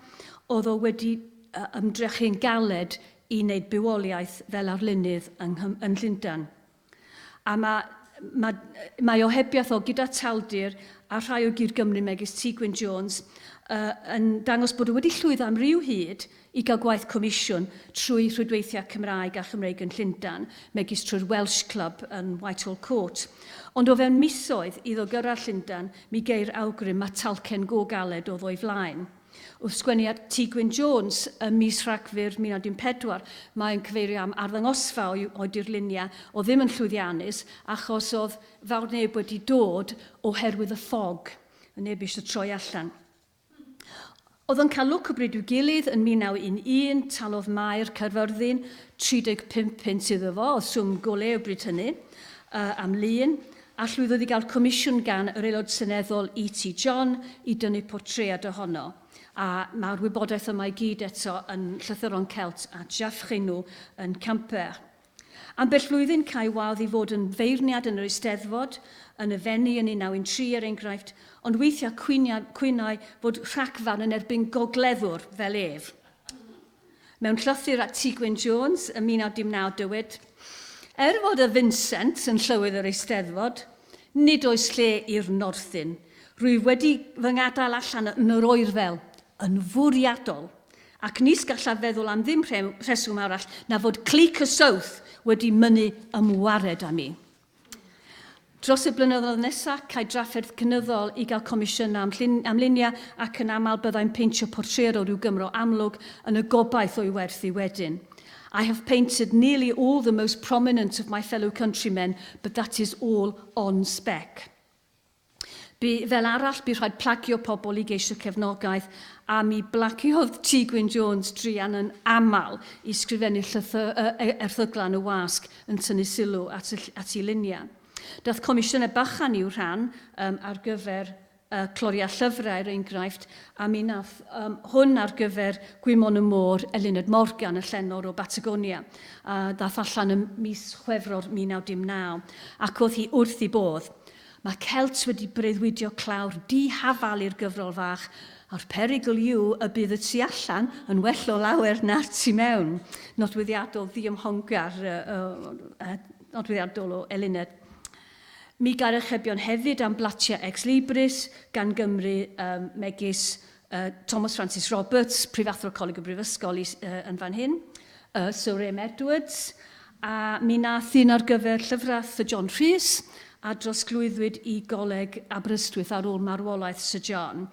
[SPEAKER 1] oedd o wedi uh, ymdrechu'n galed i wneud bywoliaeth fel arlunydd yng, yn Llundain. A mae, mae, mae ohebiaeth o gyda Taldir a rhai o gyr Gymru megis T. Gwyn Jones uh, yn dangos bod o wedi llwyddo am ryw hyd i gael gwaith comisiwn trwy rhwydweithiau Cymraeg a Chymreig yn Llundain, megis trwy'r Welsh Club yn Whitehall Court. Ond o fewn misoedd iddo gyrraedd Llundain, mi geir awgrym ma talcen go galed oedd o'i flaen. Wrth sgwennu at T. Gwyn Jones ym mis Rhagfyr 1914, mae'n cyfeirio am arddangosfa o'i, o'i dirluniau o ddim yn llwyddiannus, achos oedd fawr neb wedi dod oherwydd y ffog. Neb eisiau troi allan. Oedd o'n cael lwc o bryd i'w gilydd yn 1911, talodd Maer Caerfyrddin 35 punt iddo fo, oedd swm go lew bryd hynny, uh, am lun, a llwyddodd i gael comisiwn gan yr Aelod Seneddol E.T. John i dynnu portread ohono. A mae'r wybodaeth yma i gyd eto yn llythyron Celt a Jaffrey nhw yn Camper. Ambell flwyddyn cae wadd i fod yn feirniad yn yr Eisteddfod, yn y Fenni yn 1913 er enghraifft, ond weithiau cwynai fod rhagfarn yn erbyn gogleddwr fel ef. Mewn llythyr at T Gwyn Jones ym 1919 dywed, Er fod y Vincent yn llywydd yr Eisteddfod, nid oes lle i'r Northyn. Rwyf wedi fy ngadael allan yn yr oerfel, yn fwriadol, ac nis gallaf feddwl am ddim rheswm arall na fod clic y South wedi mynnu ymwared â mi. Dros y blynyddoedd nesaf, cae drafferth cynyddol i gael comisiynau am, llun, am luniau ac yn aml byddai'n peintio portread o ryw Gymro amlwg yn y gobaith o'i werthu wedyn. I have painted nearly all the most prominent of my fellow countrymen, but that is all on spec. Bu, fel arall, bu rhaid plagio pobl i geisio cefnogaeth, a mi blagiodd T Gwyn Jones druan yn aml i sgrifennu erthyglau yn y wasg yn tynnu sylw at, y, at ei luniau. Daeth comisiynau bychan i'w rhan um, ar gyfer uh, cloriau llyfrau, er enghraifft, a mi nath um, hwn ar gyfer Gwymon y Môr, Eluned Morgan, y llenor o Batagonia, a ddath allan ym mis Chwefror 1919, ac oedd hi wrth ei bodd. Mae Celt wedi breuddwydio clawr dihafal i'r gyfrol fach, a'r perygl yw y bydd y tu allan yn well o lawer na'r tu mewn. Nodweddiadol ddiymhongar, nodweddiadol o Eluned. Mi gair archebion hefyd am blatiau ex libris gan Gymru um, megis uh, Thomas Francis Roberts, Prifathro Coleg y Brifysgol i, uh, yn fan hyn, uh, Sir Graham Edwards, a mi nath un ar gyfer llyfrau Sir John Rhys, a drosglwyddwyd i Goleg Aberystwyth ar ôl marwolaeth Sir John.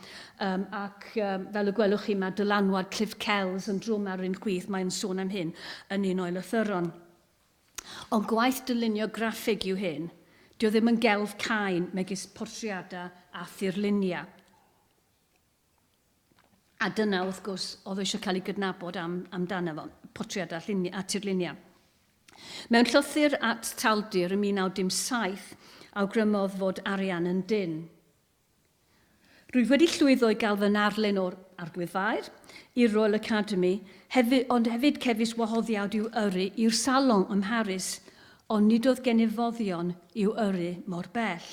[SPEAKER 1] Um, ac um, fel y gwelwch chi, mae dylanwad Cliff Kells yn drwm ar un chwith, mae'n sôn am hyn yn un o'i lythyron. Ond gwaith dylunio graffig yw hyn. Dio ddim yn gelf cain megis portreadau a thirluniau. A dyna, wrth gwrs, oedd eisiau cael ei gydnabod am, amdano fo, portreadau a, lluniau, a tirluniau. Mewn llythyr at Taldir ym 1907, awgrymodd fod arian yn dynn. Rwyf wedi llwyddo i gael fy narlun o'r Arglwydd Faer i'r Royal Academy, hefyd, ond hefyd cefis wahoddiad i'w yrru i'r Salon ym Mharis, ond nid oedd gennyf foddion i'w yrru mor bell.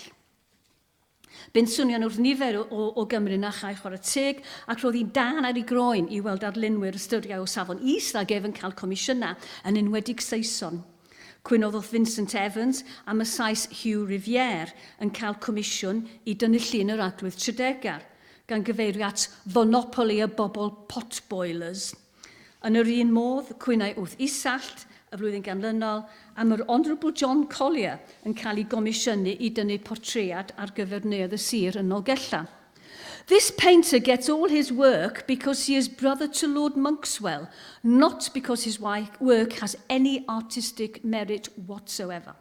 [SPEAKER 1] Bu'n swnio'n wrth nifer o, o Gymru na chai chwarae teg, ac roedd hi'n dân ar ei groen i weld arlunwyr ystyriau o safon is nag ef yn cael comisiynau, yn enwedig Saeson. Cwynodd wrth Vincent Evans am y Sais Hugh Riviere yn cael comisiwn i dynnu llun yr Arglwydd Tredegar, gan gyfeirio at fonopoli y bobl potboilers. Yn yr un modd, cwynai wrth Isallt y flwyddyn ganlynol am yr Honourable John Collier yn cael ei gomisiynu i dynnu portread ar gyfer Neuadd y Sir yn Nolgellau. This painter gets all his work because he is brother to Lord Monkswell, not because his work has any artistic merit whatsoever.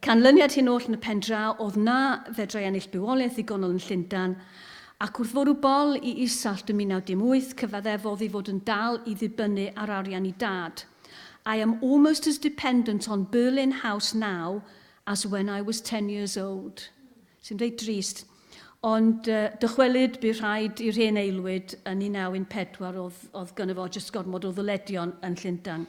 [SPEAKER 1] Canlyniad hyn oll yn y pen draw oedd na fedrai ennill bywoliaeth ddigonol yn Llundain, ac wrth fwrw bol i Isallt ym 1918, cyfaddefodd ei fod yn dal i ddibynnu ar arian ei dad. I am almost as dependent on Berlin House now as when I was 10 years old. Sy'n reit drist. Ond uh, dychwelyd bu rhaid i'r hen aelwyd yn 1914 oedd, oedd gynno fo jyst gormod o ddyledion yn Llundain.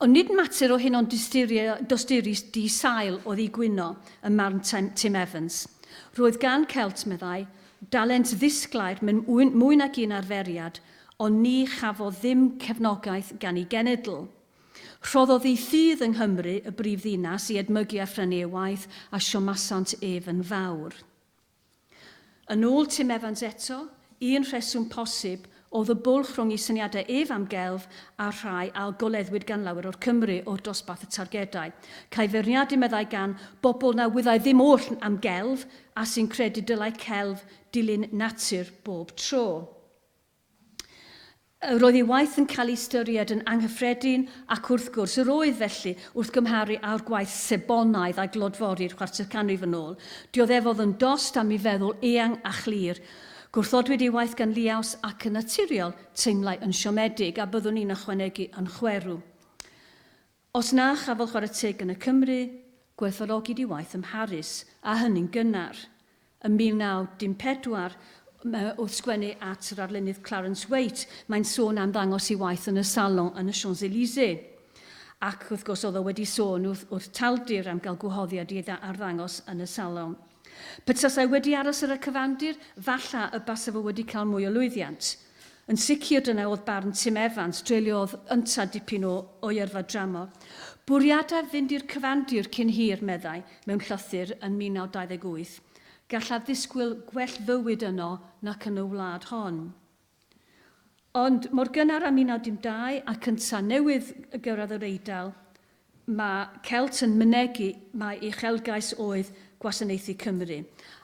[SPEAKER 1] Ond nid mater o hyn ond dosturi di-sail oedd i gwyno ym marn Tim Evans. Roedd gan Celt, meddai, dalent ddisglair mewn mwy nag un arferiad, ond ni chafodd ddim cefnogaeth gan ei genedl. Rhoddodd ei ffydd yng Nghymru, y brif ddinas, i edmygu a phrynu ei waith, a siomasant ef yn fawr. Yn ôl Tim Evans eto, un rheswm posib oedd y bwlch rhwng ei syniadau ef am gelf a'r rhai a goleddwyd gan lawer o'r Cymry o'r dosbarth y targedau. Câi feirniadu, meddai, gan bobl na wyddai ddim oll am gelf a sy'n credu dylai celf dilyn natur bob tro. Roedd ei waith yn cael ei ystyried yn anghyffredin ac wrth gwrs yr oedd felly wrth gymharu â'r gwaith sebonaidd a glodfori'r chwarter canrif yn ôl. Dioddefodd yn dost am ei feddwl eang a chlir. Gwrthodwyd ei waith gan liaws ac yn naturiol teimlai yn siomedig a byddwn i'n ychwanegu yn chwerw. Os na chafodd chwarae teg yn y Cymry, gwerthfawrogid ei waith ym Mharis, a hynny'n gynnar. Ym 1914, wrth sgwennu at yr arlunydd Clarence Waite, mae'n sôn am ddangos ei waith yn y Salon yn y Champs-Élysées. Ac wrth gwrs oedd o wedi sôn wrth, wrth Taldir am gael gwahoddiad i arddangos yn y salon. Petasai wedi aros ar y cyfandir, falla y basa fo wedi cael mwy o lwyddiant. Yn sicr dyna oedd barn Tim Evans, dreuliodd ynta dipyn o o'i yrfa dramor. Bwriadaf fynd i'r cyfandir cyn hir, meddai, mewn llythyr yn 1928. Gallaf ddisgwyl gwell fywyd yno nac yn y wlad hon. Ond mor gynnar â 1912 ac ynta newydd gyrraedd yr Eidal, mae Celt yn mynegi mai uchelgais oedd gwasanaethu Cymru,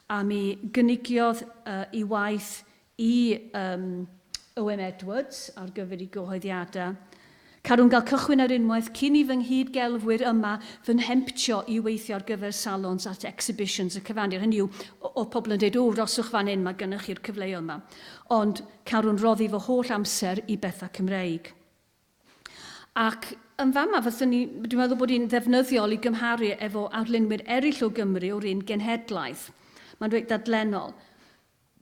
[SPEAKER 1] a mi gynigiodd uh, i waith i um, Owen Edwards ar gyfer ei gyhoeddiadau. Carwn gael cychwyn ar unwaith cyn i fy nghyd-gelfwyr yma fy nhemptio i weithio ar gyfer salons at exhibitions y cyfandir. Hynny yw, oedd pobl yn dweud, o, roswch fan hyn, mae gennych chi'r cyfleoedd yma. Ond carwn roddi fy holl amser i bethau Cymreig. Ac yn fama, fyswn ni, dwi'n meddwl bod hi'n ddefnyddiol i gymharu efo arlunwyr eraill o Gymru o'r un genhedlaeth. Mae'n reit ddadlennol.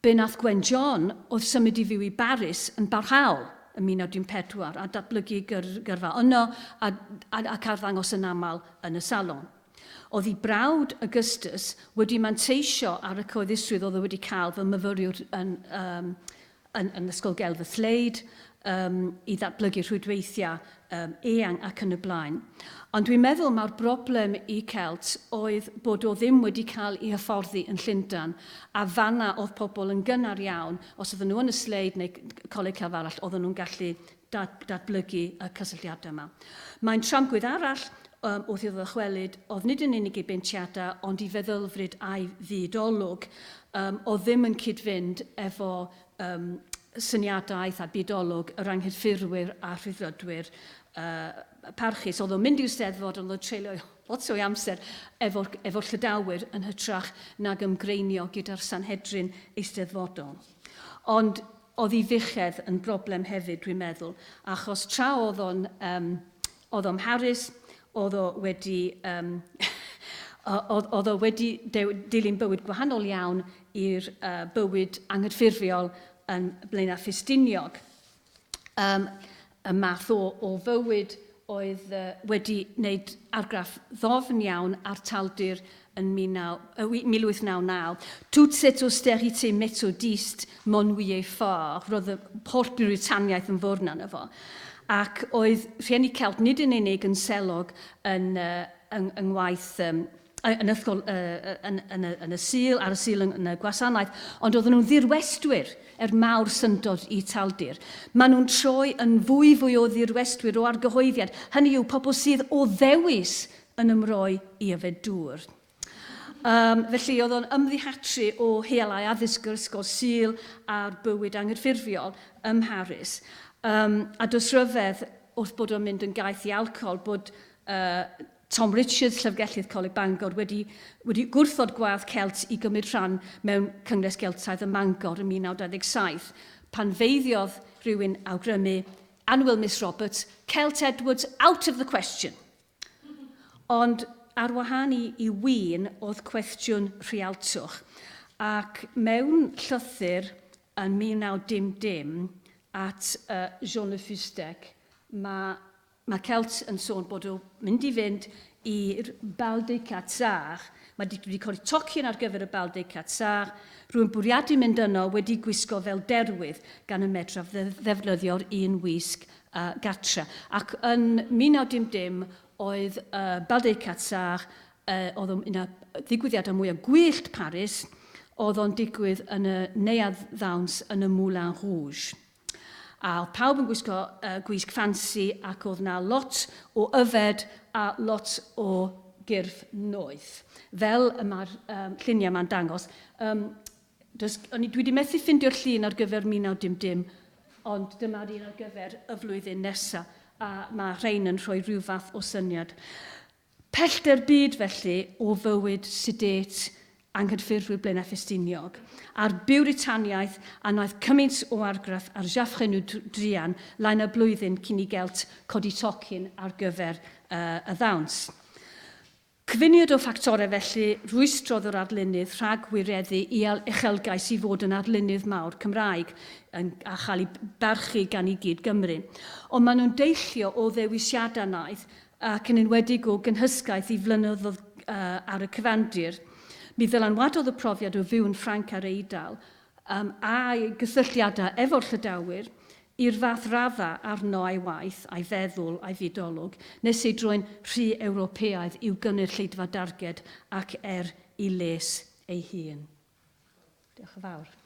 [SPEAKER 1] Be nath Gwen John oedd symud i fyw i Baris yn barhaol yn 1914 a datblygu gyr, gyrfa yno a, a, ac arddangos yn aml yn y salon. Oedd ei brawd Augustus wedi manteisio ar y cyhoeddusrwydd oedd o wedi cael fel myfyriwr yn, um, yn, yn Ysgol Gelf y Slade um, i ddatblygu rhwydweithiau um, eang ac yn y blaen. Ond dwi'n meddwl mai'r broblem i Celt oedd bod o ddim wedi cael ei hyfforddi yn Llundain, a fanna oedd pobl yn gynnar iawn, os oedden nhw yn y Slade neu coleg celf arall, oedden nhw'n gallu dat datblygu y cysylltiadau yma. Mae'n tramgwydd arall um, wrth iddo ddychwelyd, oedd nid yn unig ei beintiadau, ond i feddylfryd a'i fyd olwg, um, oedd ddim yn cyd-fynd efo um, syniadaeth a byd-olwg yr anghydffurfwyr a rhyddfrydwyr uh, parchus. Oedd o'n mynd i'w steddfod, ond oedd o'n treulio lot o'i amser efo'r efo Llydawyr yn hytrach nag ymgreinio gyda'r Sanhedrin eisteddfodol. Ond oedd ei fuchedd yn broblem hefyd, dwi'n meddwl, achos tra oedd o'n um, oedd o'n Mharis, oedd o wedi, um, oedd, oedd o wedi dilyn bywyd gwahanol iawn i'r uh, bywyd anghydffurfiol yn Blaenau Ffestiniog. Um, y math o, o fywyd oedd uh, wedi wneud argraff ddofn iawn ar taldir yn 1899. Toute cette austérité méthodiste m'ennuyait fort. Roedd y holl Buriutaniaeth yn fwrn arno fo. Ac oedd rhieni Celt nid yn unig yn selog yn, uh, yng, yng ngwaith um, yn, ysgol, uh, yn, yn, y, yn y Sul, ar y Sul yn, yn y gwasanaeth, ond oedden nhw'n ddirwestwyr er mawr syndod i Taldir. Maen nhw'n troi yn fwy fwy o ddirwestwyr o argyhoeddiad, hynny yw pobl sydd o ddewis yn ymroi i yfed dŵr. Um, felly oedd o'n ymddihatru o healau addysg yr ysgol Sul a'r bywyd anghydffurfiol ym Mharis. Um, a does rhyfedd wrth bod o'n mynd yn gaeth i alcohol bod uh, Tom Richards, llyfrgellydd Coleg Bangor, wedi, wedi gwrthod gwadd Celt i gymryd rhan mewn Cyngres Geltaidd ym Mangor yn 1927, pan feiddiodd rhywun awgrymu, Annwyl Miss Roberts, Celt Edwards out of the question. Ond ar wahân i, i win oedd cwestiwn rhialtwch, ac mewn llythyr yn 1910 at uh, Jean Le Fustec, mae, mae Celt yn sôn bod o'n mynd i fynd i'r Bal des Quatre Mae wedi, wedi codi tocyn ar gyfer y Bal des Quatre Rwy'n bwriadu mynd yno wedi gwisgo fel derwydd gan y medraf ddefnyddio'r un wisg uh, gartre. Ac yn 1910 oedd uh, Bal des Quatre uh, oedd o'n un o ddigwyddiadau mwyaf gwyllt Paris, oedd o'n digwydd yn y neuadd ddawns yn y Moulin Rouge. A oedd pawb yn gwisgo uh, gwisg ffansi ac oedd na lot o yfed a lot o gyrff noeth. Fel y mae'r um, lluniau yma'n dangos. Um, does, o'n i, dwi wedi methu ffindio'r llun ar gyfer 1910, ond dyma'r un ar gyfer y flwyddyn nesaf, a mae rhain yn rhoi rhyw fath o syniad. Pellter byd, felly, o fywyd sedate anghydffurfwyr Blaenau Ffestiniog, a'r Biwritaniaeth a wnaeth cymaint o argraff ar Jaffrenou druan lai na blwyddyn cyn i Gelt codi tocyn ar gyfer uh, y ddawns. Cyfuniad o ffactorau felly rwystrodd yr arlunydd rhag wireddu i uchelgais i fod yn arlunydd mawr Cymraeg yn, a chael ei barchu gan i gyd Gymru. Ond maen nhw'n deillio o ddewisiadau wnaeth. ac yn enwedig o gynhysgaeth i flynyddoedd uh, ar y cyfandir. Mi ddylanwadodd y profiad o fyw yn Ffrainc a'r Eidal um, a'i gysylltiadau efo'r Llydawyr i'r fath radda arno a'i waith, a'i feddwl, a'i fydolwg, nes ei droi'n rhy Ewropeaidd i'w gynulleidfa darged ac er i les ei hun. Diolch yn fawr.